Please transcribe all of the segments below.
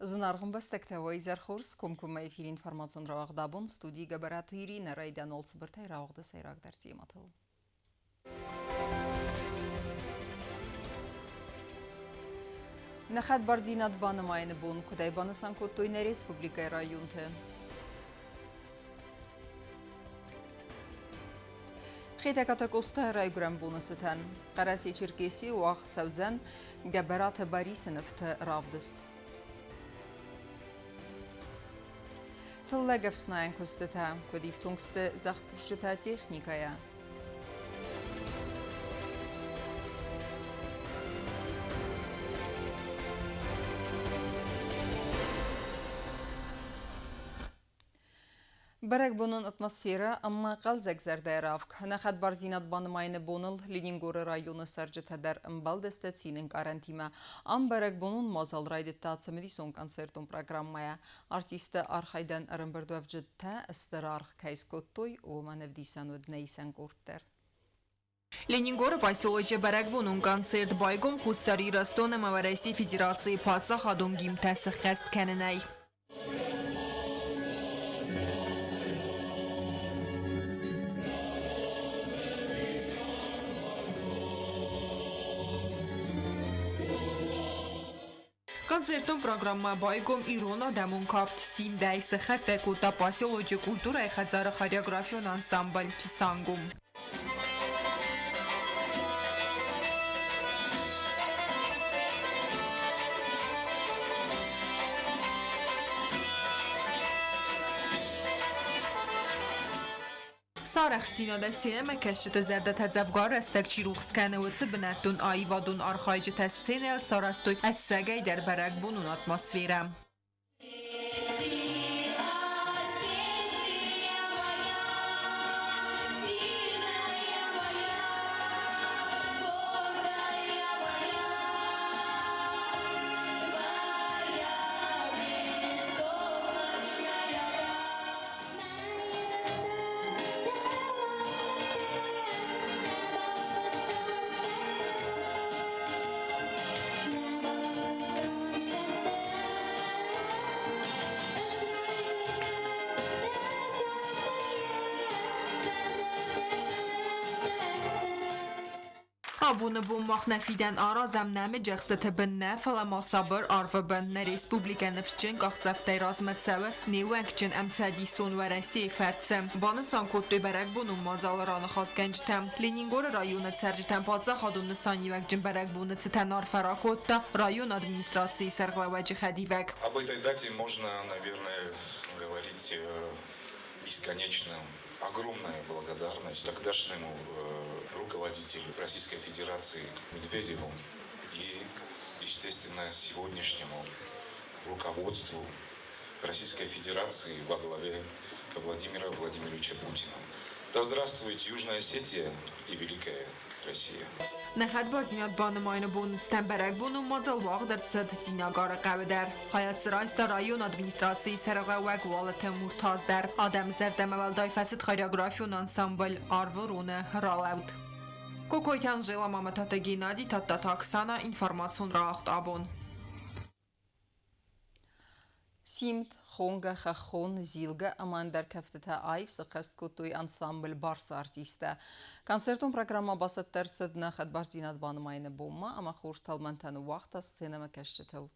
Зынаргъ ӕмбӕстӕгтӕ, уӕ изӕр хорз! Комкоммӕ эфиры информацион рауагъд абон студийы Гӕбӕраты Иринӕ райдиан цыбыртӕй рауагъды сӕйрагдӕр темӕтыл. Нӕ хӕдбардзинад банымайыны бон куыдӕй банысан кодтой нӕ республикӕйы районты? Хетӕгкаты Къостайы райгуырӕн боны цытӕн Хъӕрӕсе-Черкесийы уагъд цӕудзӕн Гӕбӕраты Барисы нывты равдыст. Тыллӕг ӕфснайӕн куыстытӕ, куыд ифтонг сты зӕхкусджытӕ техникӕйӕ. Бӕрӕгбонон атмосферӕ ӕмӕ хъӕлдзӕг зӕрдӕйы равг. Нӕ хӕдбардзинад банымайыны боныл Ленингоры районы цӕрджытӕ дӕр ӕмбӕлдысты цины ӕнкъарӕнтимӕ. Ам бӕрӕгбонон мадзал райдыдта цымыдисон концертон программӕйӕ. Артистты архайдӕн ӕрӕмбырдуӕвджытӕ стыр аргъ кӕй скодтой, уымӕн ӕвдисӕн уыд нӕ исӕн къорд дӕр. Ленингоры поселочы бӕрӕгбонон концерт байгом Хуссар Ирыстон ӕмӕ Уӕрӕсейы Федерацийы паддзахадон гимнтӕ сыххӕст кӕнынӕй. Концертон программӕ байгом ирон адӕмон кафт «Симдӕй» сыххӕстӕ кодта поселочы культурӕйы хӕдзары хореографион ансамбль «Чысангом». Сарӕхстдзинадӕй сценӕмӕкӕсджыты зӕрдӕтӕ дзӕвгар рӕстӕг чи рухс кӕны, уыцы бынӕттон аивадон архайджытӕ сценӕйыл сарӕзтой ӕцӕгӕйдӕр бӕрӕгбонон атмосферӕ. Абоны бон мах нӕ фидӕн аразӕм нӕмыджы ӕхстыты бын нӕ, фӕлӕ ма сабыр арвы бын. Нӕ республикӕ ныфсджын къахдзӕфтӕй размӕ цӕуы не ууӕнкджын ӕмцӕдисон Уӕрӕсейы фӕрцы, банысан кодтой бӕрӕгбонон мадзалы раныхасгӕнджытӕ. Ленингоры районы цӕрджытӕн паддзахадон нысаниуӕгджын бӕрӕгбоны цытӕн арфӕ ракодта районы администрацийы сӕргълӕууӕджы хӕдивӕг. Об этой дате можно, наверное, говорить бесконечно. Огромная благодарность тогдашнему руководителю Российской Федерации Медведеву и, естественно, сегодняшнему руководству Российской Федерации во главе Владимира Владимировича Путина. Да здравствует Южная Осетия и Великая Россия! Нӕ хӕдбардзинад банымайыны бон цытӕн бӕрӕгбонон мадзал уагъд ӕрцыд Цъинагары хъӕуы дӕр. Хайад дзы райста районы администрацийы сӕргълӕууӕг Уалыты Муртаз дӕр. Адӕмы зӕрдӕмӕ уӕлдай фӕцыд хореографион ансамбль «Арвырон-ы ралӕуд. Кокойты Анжела, Мамытаты Геннадий, Тадтаты Оксана, информацион рауагъд абон. Симд, хонгӕ, хӕххон, зилгӕ ӕмӕ ӕндӕр кӕфтытӕ аив сыххӕст кодтой ансамбль «Барс-ы артисттӕ. Концертон программӕ бацӕттӕ ӕрцыд нӕ хӕдбардзинад банымайыны бонмӕ ӕмӕ хорз тӕлмӕнтӕ ныууагъта сценӕмӕкӕсджытыл.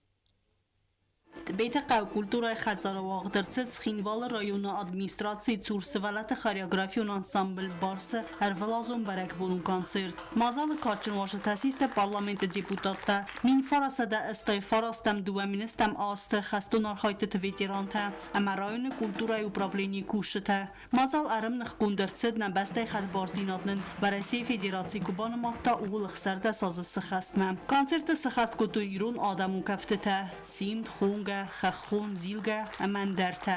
Тъбеты хъӕуы культурӕйы хӕдзары уагъд ӕрцыд Цхинвалы районы администрацийы цур сывӕллӕтты хореографион ансамбль «Барс-ы» ӕрвылазон бӕрӕгбонон концерт. Мадзалы кадджын уазджытӕ систы парламенты депутаттӕ, 1989 2000 азты хӕстон архайдтыты ветерантӕ ӕмӕ районы культурӕйы управленийы кусджытӕ. Мадзал ӕрӕмныхгонд ӕрцыд нӕ бӕстӕйы хӕдбардзинад нын Уӕрӕсейы Федераци куы банымадта, ууыл 16 азы сыххӕстмӕ. Концерты сыххӕст кодтой ирон адӕмон кӕфтытӕ, симд, хонгӕ, хӕххон, зилгӕ ӕмӕ ӕндӕртӕ.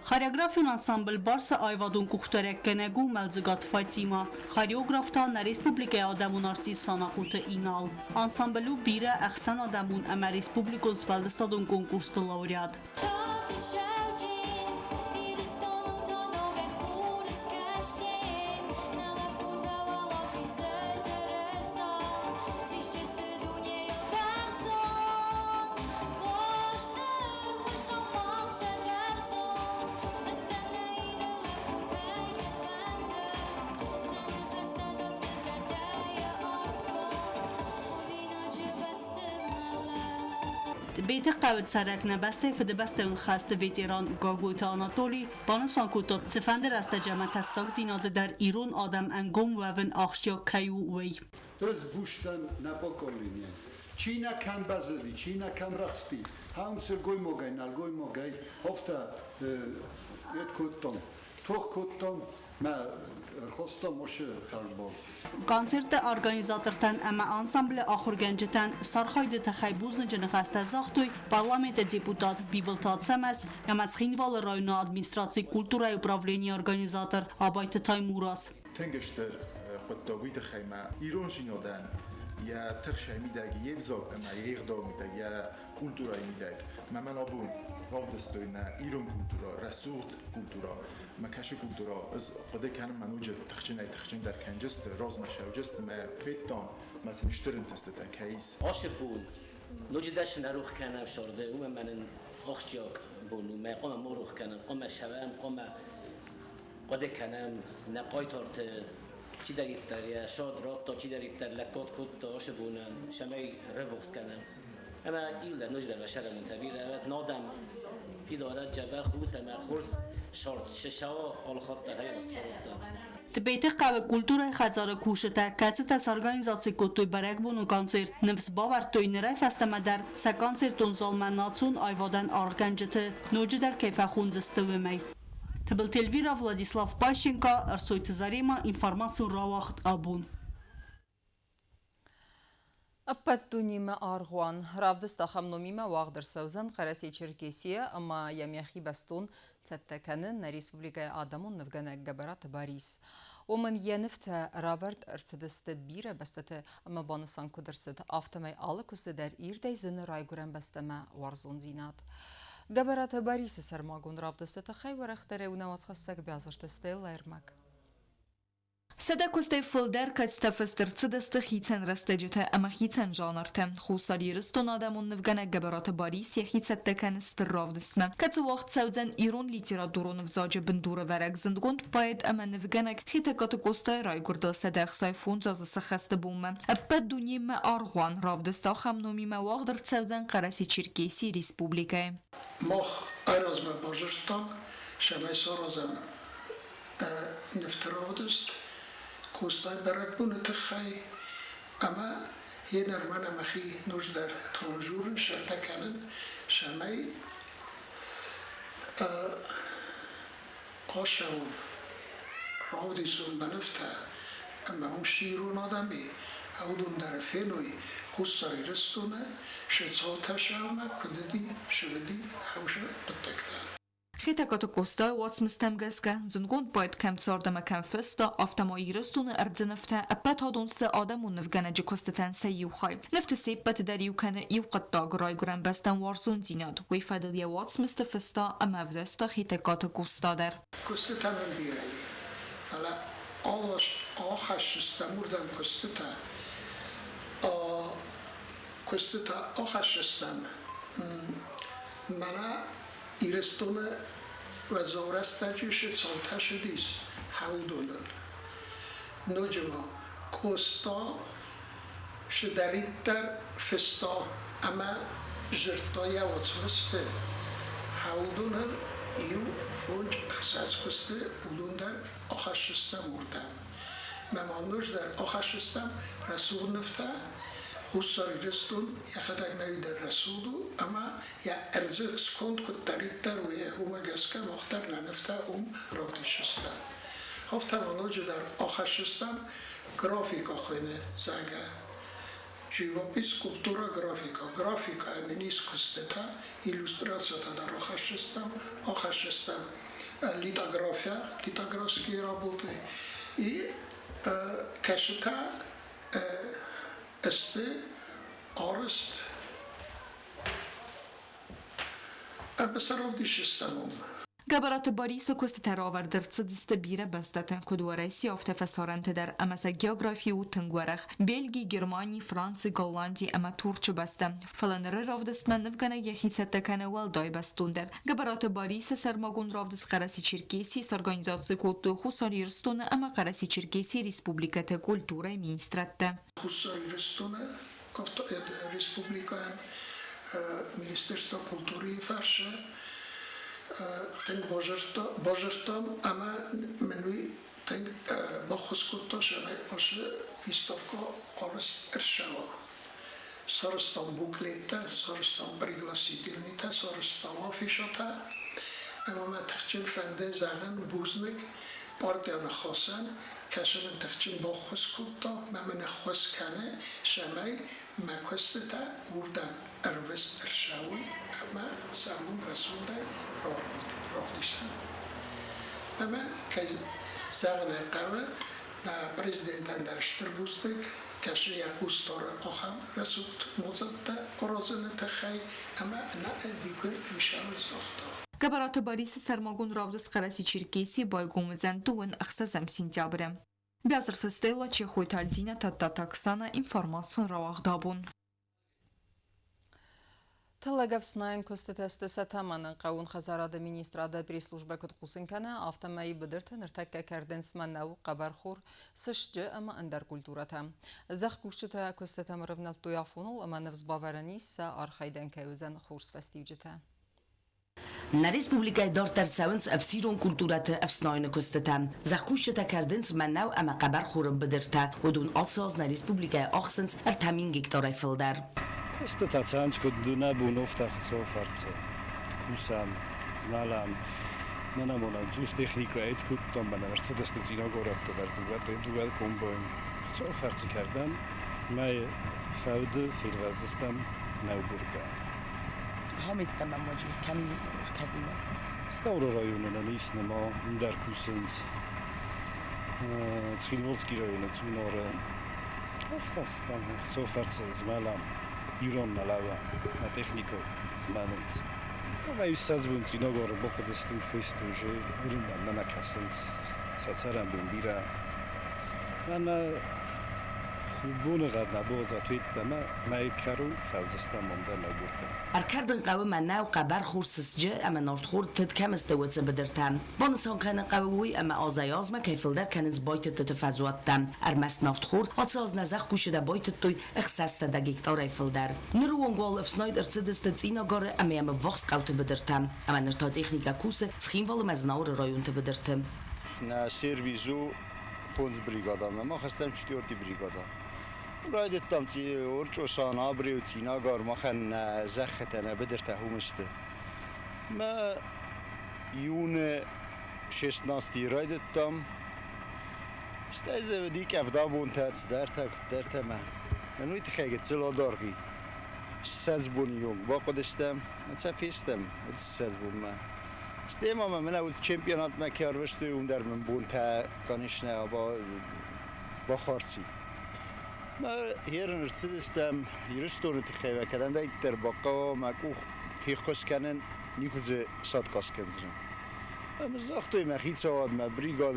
Хореографион ансамбль Барс-ы аивадон къухдарӕггӕнӕг у Мӕлдзыгаты Фатимӕ, хореограф та нӕ республикӕйы адӕмон артист Санахъоты Инал. Ансамбль у бирӕ ӕхсӕнадӕмон ӕмӕ республикон сфӕлдыстадон конкурсты лауреат. Тъбеты хъӕуы цӕрӕг нӕ бӕстӕйы Фыдыбӕстӕйон хӕсты ветеран Гаглойты Анатоли банысан кодта, цыфӕнды рӕстӕджы ӕмӕ тӕссагдзинады дӕр ирон адӕм ӕнгом уӕвын ахсджиаг кӕй у, уый. Ӕз бустӕн нӕ поколение. Чи нӕ кӕм базыди, чи нӕ кӕм рӕхсти, ахӕм сылгоймагӕй, нӕлгоймагӕй афтӕ ед кодтон, тох кодтон, мӕ ӕрхостон уыцы хӕрзбон. Концерты организатортӕн ӕмӕ ансамблы ахуыргӕнджытӕн сӕ архайды тыххӕй бузныджы ныхӕстӕ загътой парламенты депутат Бибылты Ацӕмӕз ӕмӕ Цхинвалы районы администрацийы культурӕйы управленийы организатор Абайты Таймураз. Тынг стыр хъуыддаг уый тыххӕй ма ирондзинадӕн йӕ тыхсӕй мидӕг йе взаг ӕмӕ йе гъдауы мидӕг, йӕ культурӕйы мидӕг. Мӕ мӕн абон равдыстой нӕ ирон культурӕ, рӕсугъд культурӕ, мӕ кӕсы культурӕ. Ӕз хъуыды кӕнын, мӕ ноджы тыхджынӕй-тыхджындӕр кӕнджысты, размӕ сӕуджысты, мӕ федтам, мӕ сын стыр ӕнтыстытӕ кӕй ис. Ацы бон ноджыдӕр сын ӕрох кӕнӕм сӕрды, уымӕн мӕ нын ахсджиаг бон у, мӕ хъуамӕ ма рох кӕнӕм, хъуамӕ сӕвӕрӕм, хъуамӕ хъуыды кӕнӕм нӕ хъайтарты, чидӕриддӕр йӕ сад радта, чидӕриддӕр лӕггад кодта ацы бонӕн, цӕмӕй рывухс кӕнӕм. Ӕмӕ иулӕр ноджыдӕр сӕрӕмонтӕ бирӕ надӕм фидарӕд дзӕбӕх ут ӕмӕ хорз сӕрд сысӕуа алыхатт дӕр хӕйрӕг Тбеты хъӕуы культурӕйы хӕдзары кусджытӕ, кӕцытӕ сорганизаци кодтой бӕрӕгбоны концерт, ныфс бавӕрдтой нырӕй фӕстӕмӕ дӕр сӕ концертон залмӕ национ аивадӕн аргъгӕнджыты ноджыдӕр кӕй фӕхондзысты, уымӕй. Тыбылты Эльвира, Владислав Пащенко, Ӕрсойты Заремӕ, информацион рауагъд абон. Ӕппӕт дунемӕ аргъуан равдыст ахӕм номимӕ уагъд ӕрцӕудзӕн Хъӕрӕсе-Черкесийӕ ӕмӕ йӕм йӕхи бӕстон цӕттӕ кӕны нӕ республикӕйы адӕмон нывгӕнӕг Гӕбӕраты Барис. Уымӕн йӕ нывтӕ равӕрд ӕрцыдысты бирӕ бӕстӕты ӕмӕ банысан куыд ӕрцыд, афтӕмӕй алы куысты дӕр ирдӕй зыны райгуырӕн бӕстӕмӕ уарзондзинад. Гӕбӕраты Барисы сӕрмагонд равдысты тыххӕй уӕрӕхдӕрӕй уынауацхӕссӕг Бязырты Стеллӕ ӕрмӕг. Сӕдӕ куыстӕй фылдӕр кӕцытӕ фыст ӕрцыдысты хицӕн рӕстӕджытӕ ӕмӕ хицӕн жанртӕ. Хуссар Ирыстоны адӕмон нывгӕнӕг Гӕбӕраты Барис йӕхи цӕттӕ кӕны стыр равдыстмӕ, кӕцы уагъд цӕудзӕн ирон литературон ӕвзаджы бындурӕвӕрӕг зындгонд поэт ӕмӕ нывгӕнӕг Хетӕгкаты Къостайы райгуырдыл 165 азы сӕххӕсты бонмӕ. Ӕппӕт дунемӕ аргъуан равдыст ахӕм номимӕ уагъд ӕрцӕудзӕн Хъӕрӕсе-Черкесийы республикӕйы. Мах айразмӕ базыдтам, цӕмӕй саразӕм нывты равдыст Къостай бӕрӕгбоны тыххӕй ӕмӕ йе нӕрмӕн ӕмӕхи ноджыдӕр тонжурын сӕртӕ кӕнын, цӕмӕй ацӕуон, равдисон мӕ нывтӕ ӕмӕ уым цы ирон адӕм и, уыдон дӕр феной Хуссар Ирыстоны сӕ цаутӕ сӕумӕ куыд уыди, цы уыди, хӕусы хъуыддӕгтӕ. Хетӕгкаты Къостайы уацмыстӕм гӕсгӕ, зындгонд поэт кӕм цард ӕмӕ кӕм фыста, афтӕ ма Ирыстоны ӕрдзы нывтӕ ӕппӕт адон сты адӕмон нывгӕнӕджы куыстытӕн сӕ иу хай. Нывты се ппӕты дӕр иу кӕны иу хъуыддаг райгуырӕн бӕстӕм уарзондзинад, уый фӕдыл йӕ уацмысты фыста ӕмӕ ӕвдыста Хетӕгкаты Къоста дӕр. Куыстытӕ мын бирӕ и, фӕлӕ ахӕссыстӕм уырдӕм куыстытӕ. Куыстытӕ ахӕссыстӕм мӕнӕ Ирыстоны уӕззау рӕстӕджы цы цаутӕ ссыдис уыдоныл. Ноджы ма Къоста цыдӕриддӕр фыста ӕмӕ дзырдта йӕ уацмысты, уыдоныл иу фондз-ӕхсӕз куысты уыдон дӕр ахӕссыстӕм уырдӕм. Мӕ ма ноджыдӕр ахӕссыстӕм рӕсугъд нывтӕ, Хуссар Ирыстон йӕхӕдӕг нӕуидӕр рӕсугъд у ӕмӕ йӕ ӕрдзы сконд куыддӕриддӕр у, уымӕ гӕсгӕ мах дӕр нӕ нывтӕ уым равдисдзыстӕм. Афтӕ ма ноджыдӕр ахӕссыстӕм график ахуыйны, зӕгъгӕ. Живопись, скульптура, графика. Графика мын ис куыстытӕ, иллюстрациятӕ дӕр ахӕсдзыстӕм, ахӕсдзыстӕм литография, литографские работы. И кӕсытӕ сты арӕзт ӕмӕ сӕ равдисдзыстӕм уым. Гӕбӕраты Барисы куыстытӕ равӕрд ӕрцыдысты бирӕ бӕстӕты, куыд Уӕрӕсе, афтӕ фӕсарӕнты дӕр ӕмӕ сӕ географи у тынг уӕрӕх: Бельги, Германи, Франци, Голланди ӕмӕ Турчы бӕстӕ. Фӕлӕ ныры равдыстмӕ нывгӕнӕг йӕхи цӕттӕ кӕны уӕлдай бӕстондӕр. Гӕбӕраты Барисы сӕрмагонд равдыст Хъӕрӕсе-Черкесийы сорганизаци кодтой Хуссар Ирыстоны ӕмӕ Хъӕрӕсе-Черкесийы республикӕты культурӕйы министрадтӕ. Хуссар Ирыстоны республикӕйӕн Министерство культурӕйы фарсы тынг базырдтам ӕмӕ мын уый тынг баххуыс кодта, цӕмӕй ацы выставкӕ арӕзт ӕрцӕуа. Сарӕзтам буклеттӕ, сарӕзтам пригласительныйтӕ, сарӕзтам афишӕтӕ ӕмӕ мӕ тыхджын фӕнды зӕгъын бузныг партийы ныхасӕн, кӕцы мын тыхджын баххуыс кодта мӕ мын ӕххуыс кӕны, цӕмӕй мӕ куыстытӕ уырдӕм ӕрвыст ӕрцӕуой ӕмӕ сӕ уым рӕсугъдӕй равдисӕм. Ӕмӕ, кӕй зӕгъын ӕй хъӕуы, нӕ президентӕн дӕр стыр бузныг, кӕцы йӕ хъус дары ахӕм рӕсугъд мадзӕлттӕ аразыны тыххӕй ӕмӕ нӕ никуы ницӕуыл загъта. Гӕбӕраты Барисы сӕрмагонд равдыст Хъӕрӕсе-Черкесийы байгом уыдзӕн дыууын ӕхсӕзӕм сентябры. Бязырты Стелла, Чехойты Альдинӕ, Тадтаты Оксана, информацион рауагъд абон. Тыллӕгӕфснайӕн куыстытӕ сты сӕ тӕмӕны. Хъӕууон хӕдзарады министрады пресс-службӕ куыд хъусын кӕны, афтӕмӕй быдырты ныртӕккӕ кӕрдынц мӕнӕу, хъӕбӕрхор, сысджы ӕмӕ ӕндӕр культурӕтӕ. Зӕхкусджытӕ куыстытӕм ӕрӕвнӕлдтой афоныл ӕмӕ ныфс бавӕрӕн ис, сӕ архайдӕн кӕй уыдзӕн хорз фӕстиуджытӕ. Нӕ республикӕйы дарддӕр цӕуынц ӕфсирон культурӕты ӕфснайыны куыстытӕ. Зӕхкусджытӕ кӕрдынц мӕнӕу ӕмӕ хъӕбӕрхоры быдыртӕ. Уыдон ацы аз нӕ республикӕйы ахсынц 3000 гектарӕй фылдӕр. Куыстытӕ цӕуынц куыд нӕ бон, афтӕ Хуыцауы фӕрцы. Кусӕм, змӕлӕм. Мӕнӕ мӕнӕ цъус техникӕ ӕд кодтам, мӕнӕ ӕрцыдысты цъинагорӕтты дӕр дыууӕ комбайн. Хуыцауы фӕрцы кӕрдӕм, мӕйы фӕуды фервӕздзыстӕм нӕубургӕ. Стаура районы нын ис нырма ӕндӕр кусынц. Цхинвалский районы Цъунары. Афтӕ стӕм, Хуыцауы фӕрцы змӕлӕм. Ирон нӕ лӕууӕм, нӕ техникӕ змӕлынц. Ӕмӕ 20 бон Цъинагары бахъуыдысты фесты уже, уырдӕм нӕ кӕсынц. Сӕ цӕрӕнбон бирӕ. Ӕмӕ боныгъӕд нӕ бодза туедтӕмӕ мӕйы кӕрон фӕуыдзыстӕм ам дӕр лӕгургӕ. Ӕркӕрдын хъӕуы мӕнӕу, хъӕбӕрхор сысджы ӕмӕ нартхор тыд кӕм сты, уыцы быдыртӕ. Банысан кӕнын хъӕуы уый, ӕмӕ азӕй-азмӕ кӕй фылдӕр кӕнынц байтыдтыты фӕзуӕттӕ. Ӕрмӕст нартхор ацы аз нӕ зӕхкусджытӕ байтыдтой 600 гектарӕй фылдӕр. Ныры онг уал ӕфснайд ӕрцыдысты Цъинагары ӕмӕ йӕм ӕввахс хъӕуты быдыртӕ. Ӕмӕ ныр та техникӕ кусы Цхинвалы ӕмӕ Знауыры районты быдырты. Нӕ сервис у фондз бригадӕмӕ, мах стӕм четвертый бригадӕ. Райдыдтам Орчъосан, Абреу, Цъинагар, махӕн нӕ зӕххытӕ, нӕ быдыртӕ уым сты. Мӕ июны 16 райдыдтам. Стӕй дзы уыди къӕвдабонтӕ, цыдӕртӕ, куыддӕртӕ мӕ. Мӕн уый тыххӕй гыццыл адаргъ и. 20 боны онг бахъуыдыстӕм, сӕ фестӕм уыд 20 бонмӕ. Стӕй ма мӕ мӕнӕ уыд чемпионатмӕ кӕй ӕрвыстой, уым дӕр мын бонтӕ, конечно, бахарци. Мӕ ерын ӕрцыдыстӕм Ирыстоны тыххӕй мӕ кӕдӕмдӕриддӕр бахъӕуа мӕ къух феххуыс кӕнын, никуы дзы саткъас кӕндзынӕн. Ӕмӕ загътой мӕ хицауад, мӕ бригад,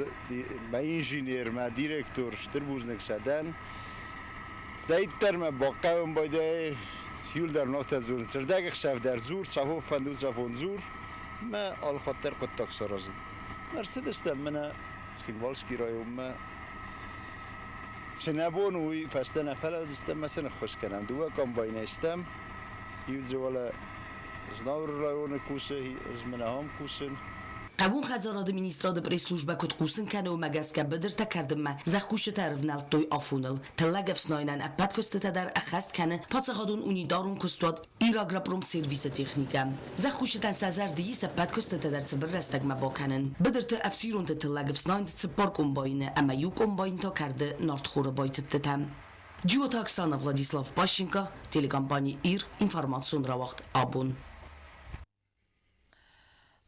мӕ инженер, мӕ директор, стыр бузныг сӕ дӕн. Цыдӕриддӕр мӕ бахъӕуын байдайы, иуылдӕр ногтӕ дзурынц. Ӕрдӕгӕхсӕв дӕр дзур, цафон фӕнды, цафон дзур. Мӕ алыхатт дӕр хъуыддаг саразын. Ӕрцыдыстӕм мӕнӕ Цхинвалский районмӕ. Цы нӕ бон у, уый фӕстӕ нӕ фӕлӕудзыстӕм ӕмӕ сын ӕххуыс кӕнӕм. Дыууӕ комбайнӕй стӕм. Иу дзы уӕлӕ Знауыры районы кусы, ӕз мӕнӕ ам кусын. Хъӕууон хӕдзарады министрады пресс-службӕ куыд хъусын кӕны, уымӕ гӕсгӕ быдыртӕ кӕрдынмӕ зӕхкусджытӕ ӕрывнӕлдтой афоныл. Тыллӕг ӕфснайынӕн ӕппӕт куыстытӕ дӕр ӕххӕст кӕны паддзахадон унитарон куыстуат Ирагропромсервисы техникӕ. Зӕхкусджытӕн сӕ зӕрды ис ӕппӕт куыстытӕ дӕр цыбыр рӕстӕгмӕ бакӕнын. Быдырты ӕфсиронты тыллӕг ӕфснайынц цыппар комбайны ӕмӕ иу комбайн та кӕрды нартхоры байтыдтытӕ. Джиоты Оксана, Владислав Пащенко, телекомпани «Ир», информацион рауагъд «Абон».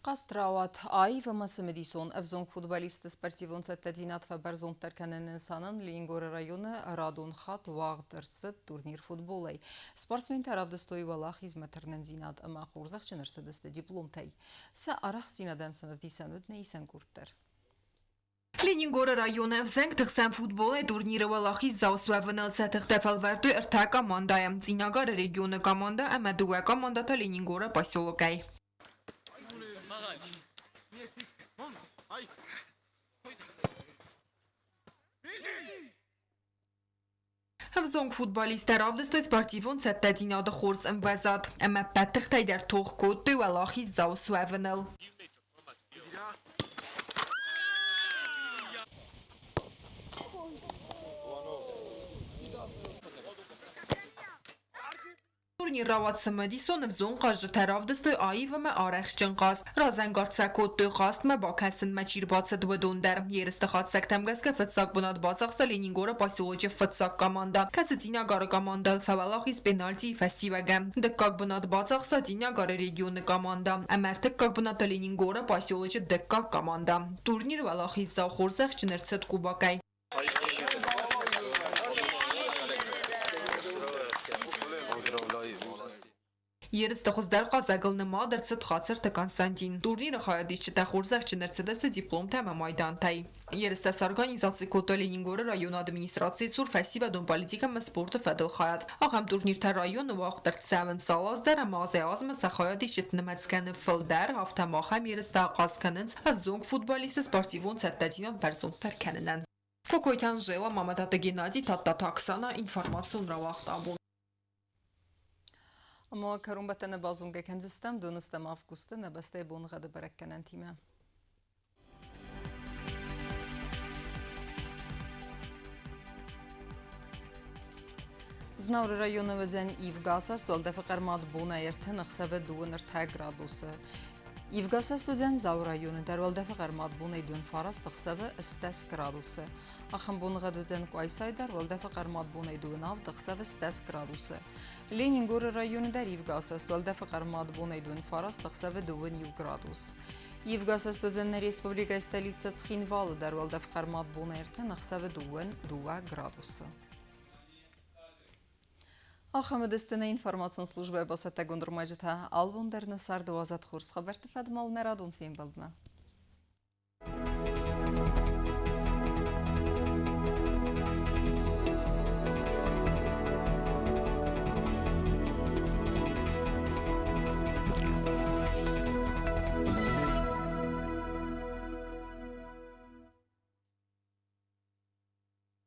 Хъазт рауад аив ӕмӕ цымыдисон. Ӕвзонг футболистты спортивон цӕттӕдзинад фӕбӕрзонддӕр кӕныны нысанӕн Ленингоры районы радон хатт уагъд ӕрцыд турнир футболӕй. Спортсментӕ равдыстой уӕлахизмӕ тырнындзинад ӕмӕ хорзӕхджын ӕрцыдысты дипломтӕй. Сӕ арӕхстдзинадӕн сын ӕвдисӕн уыд нӕ исӕн къорд дӕр. Ленингоры районы ӕвзӕнгты хсӕн футболӕй турниры уӕлахиздзау суӕвыныл сӕ тыхтӕ фӕлвӕрдтой ӕртӕ командӕйы: Цъинагары регионы командӕ ӕмӕ дыууӕ командӕ та Ленингоры поселокӕй. Ӕвзонг футболисттӕ равдыстой спортивон цӕттӕдзинады хорз ӕмвӕзад ӕмӕ ӕппӕт тыхтӕй дӕр тох кодтой уӕлахиздзау суӕвыныл. Турнир рауад цымыдисон, ӕвзонг хъазджытӕ равдыстой аив ӕмӕ арӕхстджын хъазт. Разӕнгард сӕ кодтой хъазтмӕ бакӕсынмӕ чи рбацыд, уыдон дӕр. Ерысты хатдзӕгтӕм гӕсгӕ фыццаг бынат бацахста Ленингоры поселочы фыццаг командӕ, кӕцы Цъинагары командӕйыл фӕуӕлахиз пенальтийы фӕстиуӕгӕн. Дыккаг бынат бацахста Цъинагары регионы командӕ ӕмӕ ӕртыккаг бынаты Ленингоры поселочы дыккаг командӕ. Турниры уӕлахиздзау хорзӕхджын ӕрцыд кубокӕй. Ерысты хуыздӕр хъазӕгыл нымад ӕрцыд Хацырты Константин. Турниры хайадисджытӕ хорзӕхджын ӕрцыдысты дипломтӕ ӕмӕ майдантӕй. Ерыстӕ сорганизаци кодта Ленингоры районы администрацийы цур фӕсивӕдон политикӕ ӕмӕ спорты фӕдыл хайад. Ахӕм турниртӕ районы уагъд ӕрцӕуынц алы аз дӕр ӕмӕ азӕй-азмӕ сӕ хайадисджыты нымӕц кӕны фылдӕр, афтӕ ма ахӕм ерыстӕ ахъаз кӕнынц ӕвзонг футболистты спортивон цӕттӕдзинад бӕрзонддӕр кӕнынӕн. Кокойты Анжела, Мамӕтаты Геннадий, Тадтаты Оксана, информацион рауагъд абон. Ӕмӕ кӕронбӕттӕны базонгӕ кӕндзыстӕм доныстӕм августы нӕ бӕстӕйы боныгъӕды бӕрӕггӕнӕнтимӕ. Знауыры районы уыдзӕн ивгӕ уӕлдӕфы хъӕрмад бонӕй 30, ӕхсӕвы 23 градусы. Ивгӕ уыдзӕн Дзауы районы дӕр уӕлдӕфы хъӕрмад бонӕй 29, ӕхсӕвы 10 градусы. Ахӕм боныгъӕд уыдзӕн Къуайсайы дӕр уӕлдӕфы хъӕрмад бонӕй 27, ӕхсӕвы 10 градусы. Ленингоры районы дӕр ивгӕ уӕлдӕфы хъӕрмад бонӕй 29, ӕхсӕвы 21 градус. Ивгӕ уыдзӕн нӕ республикӕйы столицӕ Цхинвалы дӕр уӕлдӕф хъӕрмад бонӕй 30, ӕхсӕвы 22 градусы. Ахӕм уыдысты нӕ информацион службӕйы бацӕттӕгонд ӕрмӕджытӕ. Албон дӕр нӕ царды уадзӕд хорз хабӕртты фӕдмал нӕ радон фембӕлдмӕ.